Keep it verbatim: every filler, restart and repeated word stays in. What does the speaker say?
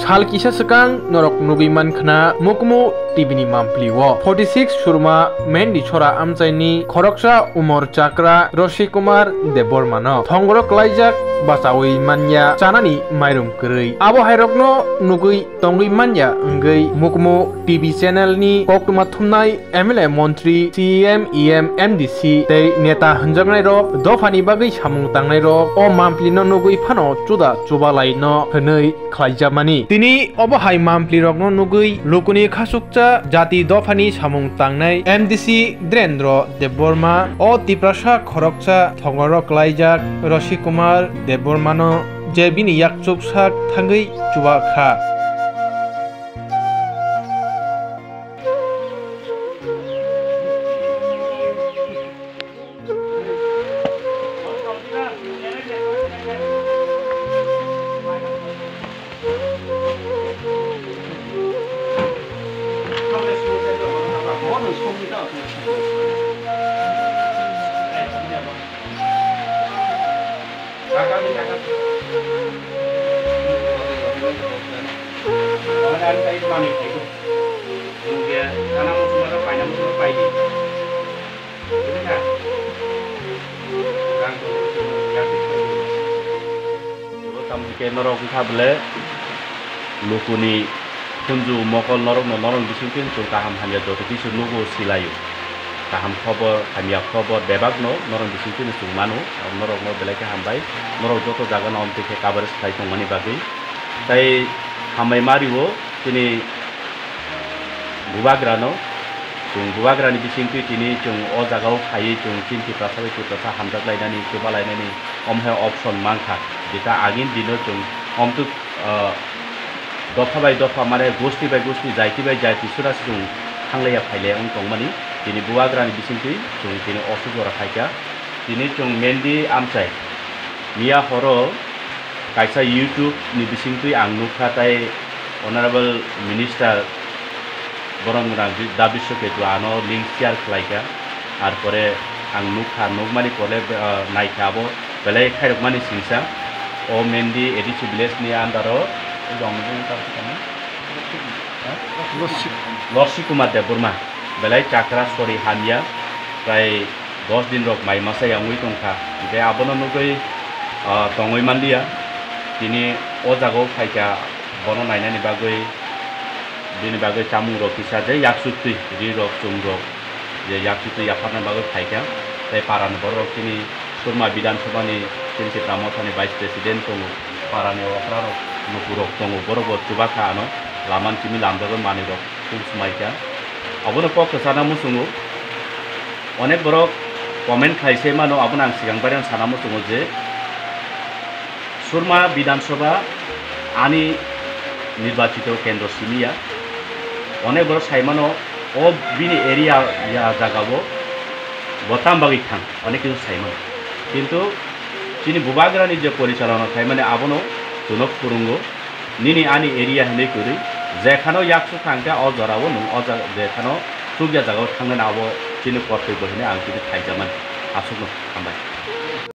Sal kisa swkang norok nugwi mankhna Mukmu T V ni mampli o forty six Surma Mendi Chora amchaini khoroksa Umor Chakra Roshi Kumar Debbarma no thongoro klaijak bachaui manya chanani mairum kwrwi. Abo hairokno nugwi tongwi manya wngwi Mukmu T V channel ni koktwma thumnai M L A, montri, C E M, E M, M D C tei neta hwnjaknairok dophani bagwi samung tangnairok o mamplino nugwi phano chuda chubalaino hwnwi khlaijamani. Tini obo hai mamplirokno nugwi lukuni khasukcha jati dophani samung tangnai M D C Dhirendra Debbarma o Tiprasa khoroksa thongoro klaijak Roshi Kumar Debbarmano je bini yakchuk sak thangwi chuba kha. Tamni ke norok wngkha bole lukuni khunju mokol norokno norok bisingtwi chwng kaham hamya joto kisu nugo silaio. Kaham khobor, hamya khobor bebakno norok bisingtwi chwng mano, norokno belai khe hambai. Norok joto jagano omtwi khe coverage khlai tongmani bagwi. Tai hambai mario chini Bubagrano, chwng Bubagrani bisingtwi tini chwng o jagao phaiwi chwng chini Tiprasa bai Tiprasa hamjak lainani, chuba lainani, omo hai option mankha. Jeta agini dino chwng omtwk, ah, dopha bai dopha, mane gosti bai gosti, jaiti bai jaiti sura se chwng thanglaiya phailaiya wng tongmani. Tini Bubagrani bisingtwi chwng tini o suk jora phaikha. Tini chwng Mendi amchai miya horo kaisa YouTube ni bisingtwi ang nukha, tai Honorable Minister Borom Gwnang Bi-, Da Biswa Ketu ano link share khlaikha. Ar pore ang nukha, nukmani pore, ah, naikha abo belai khairokmani singsa. O Mendi A D C village ni under o Lorsi Kumar Debbarma belai chakra sori hamya, prai dos din rok mai masa yangwi tongkha. Hingke abono nugwi, ah, tongwi manliya. Tini o jagao phaikha, bono nainani bagwi, bini bagwi chamung rok kisa je yaksuktwi ri rok, chum rok, je yaksuktwi yapharna bagwi phaikha. Tei parani borok rok chini Surma Bidhan Sabha ni chini Tipra Motha ni Vice President tongo, parani okra rok, nuku rok tongo, borok bo chubakha ano, laman chini lamjago manwi rok. Chwng swmaikha. Abono kok kwchana muchungo. Onek borok comment khlai se mano, abono ang swkang bairang sana muchungo je Surma Bidhan Sabha ani nirbachito kendro simi ya. Onek borok sai mano, o bini area ya jagao bo tam bagwi thang, onek kisu sai mano. Kintu chini Bubagrani je porichalona khlaimani abono chwngno phurungo. Nini ani area hinwi kwrwi, jekhano yaksuk thangkhe o jorao nwng o jaga, jekhano chukya jagao thangnani abo chini kortoi bo hinwi ang chini thaijakmani. Aswkno hambai.